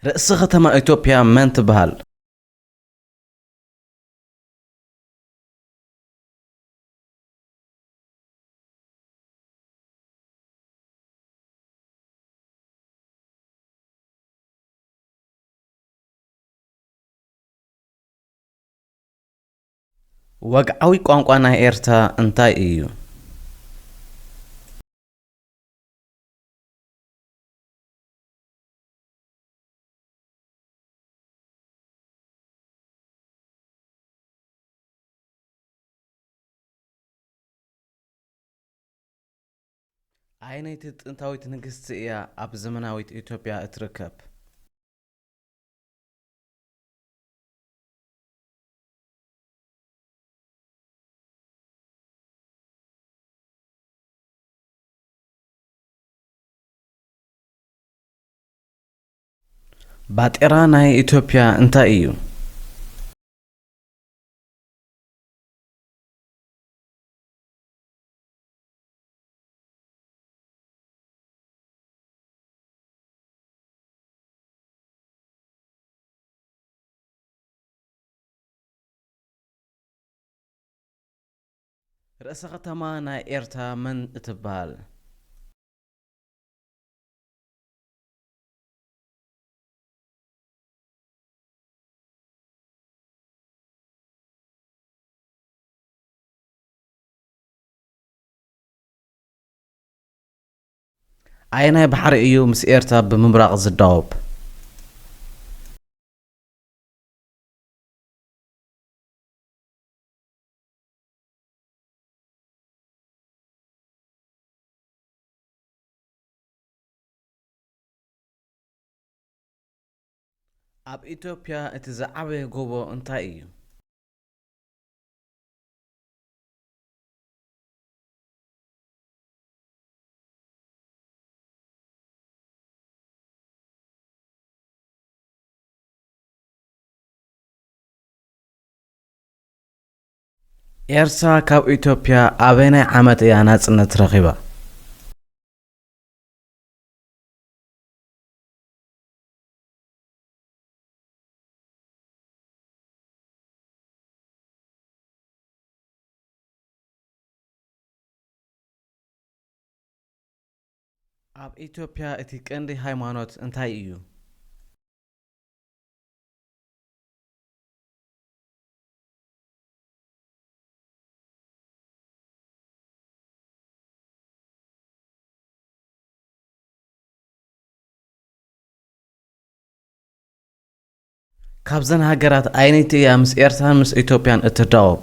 ርእሲ ከተማ ኢትዮጵያ መን ትበሃል? ወግዓዊ ቋንቋ ናይ ኤርትራ እንታይ እዩ? ኣየነይቲ ጥንታዊት ንግስቲ እያ ኣብ ዘመናዊት ኢትዮጵያ እትርከብ? ባጤራ ናይ ኢትዮጵያ እንታይ እዩ? ርእሰ ከተማ ናይ ኤርትራ መን እትበሃል? ኣየናይ ባሕሪ እዩ ምስ ኤርትራ ብምብራቕ ዝዳወብ? ኣብ ኢትዮጵያ እቲ ዝዓበየ ጎቦ እንታይ እዩ? ኤርትራ ካብ ኢትዮጵያ ኣበየናይ ዓመት እያ ናጽነት ረኺባ? ኣብ ኢትዮጵያ እቲ ቀንዲ ሃይማኖት እንታይ እዩ? ካብዘን ሃገራት ኣየነይቲ እያ ምስ ኤርትራን ምስ ኢትዮጵያን እትዳወብ?